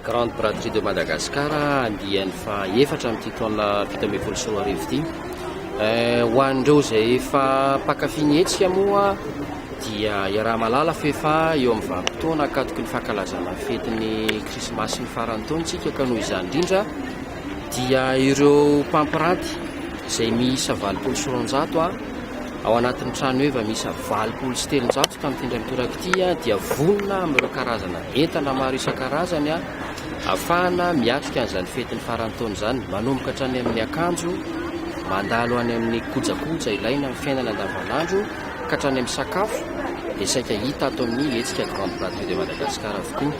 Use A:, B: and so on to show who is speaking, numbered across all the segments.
A: Grande Braderie de Madagascar andiany faha-efatra amin'ity taona 2017 ity. Ho an'ireo izay efa mpankafy ny hetsika moa dia iaraha-mahalala fa efa eo amin'ny vanim-potoana ankatoky ny fankalazana ny fetin'ny krismasy ny faran'ny taona isika ka noho izany indrindra dia ireo mpampiranty izay miisa 280 ao anatin'ny trano heva miisa 380 tamin'ity indray mitoraka ity dia vonona amin'ireo karazana entana maro isan-karazany ahafahana miatrika an'izany fetin'ny faran'ny taona izany, manomboka hatrany amin'ny akanjo, mandalo any amin'ny kojakoja ilaina amin'ny fiainana andavanandro ka hatrany amin'ny sakafo dia saika hita ato amin'ny hetsika Grande Braderie de Madagascar avokoa.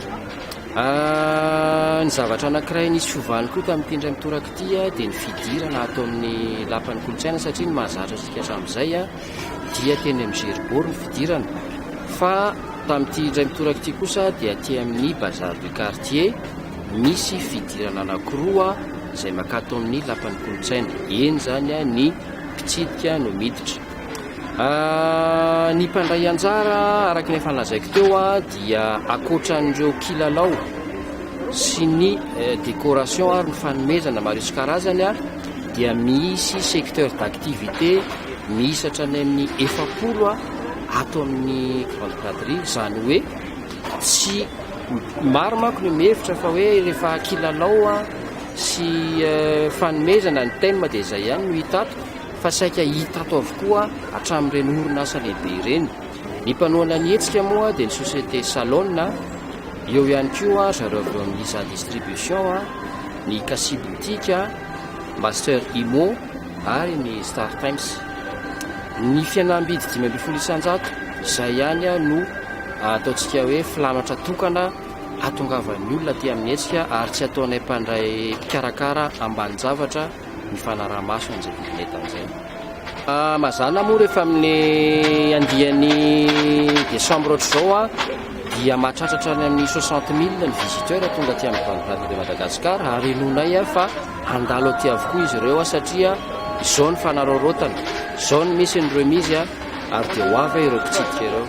A: Ny zavatra anankiray nisy fiovany koa tamin'ity indray mitoraka ity dia ny fidirana ato amin'ny lapan'ny kolontsaina satria ny mahazatra antsika hatramin'izay dia teny amin'ny Gerbourg ny fidirana fa tamin'ity indray mitoraka ity kosa dia aty amin'ny Bazar du quartier misy fidirana anankiroa izay makato amin'ny lapan'ny kolontsaina. Eny izany ny mpitsidika no miditra. Ny mpandray anjara araka ny efa nolazaiko teo dia ankoatran'ireo kilalao sy ny décoration ary ny fanomezana maro isan-karazany dia misy secteur d'activité miisa hatrany amin'ny 40 ato amin'ny Grande Braderie, izany hoe tsy maro manko ny mihevitra fa hoe rehefa kilalao sy fanomezana ny thème dia izay ihany no hita ato fa saika hita ato avokoa hatramin'ireny orinasa lehibe ireny. Ny mpanohana ny hetsika moa dia ny société Salon, eo ihany koa zareo avy eo amin'ny Lisa Distribution, ny Cassie Boutique, Master Imo ary ny Star Times. Ny fihenam-bidy 15%, izay ihany no ataontsika hoe filamatra tokana hahatongavan'ny olona aty amin'ny hetsika ary tsy ataonay mpandray mpikarakara ambanin-javatra ny fanaraha-maso an'izay vidin'entana izay. Mazàna moa rehefa amin'ny andiany décembre ohatr'izao dia mahatratra hatrany amin'ny 60 000 ny visiteur tonga aty amin'ny Grande Braderie de Madagascar ary inoanay fa handalo aty avokoa izy ireo satria izao ny fanararaotana, izao no misy ny remise ary dia ho avy ireo mpitsidika ireo.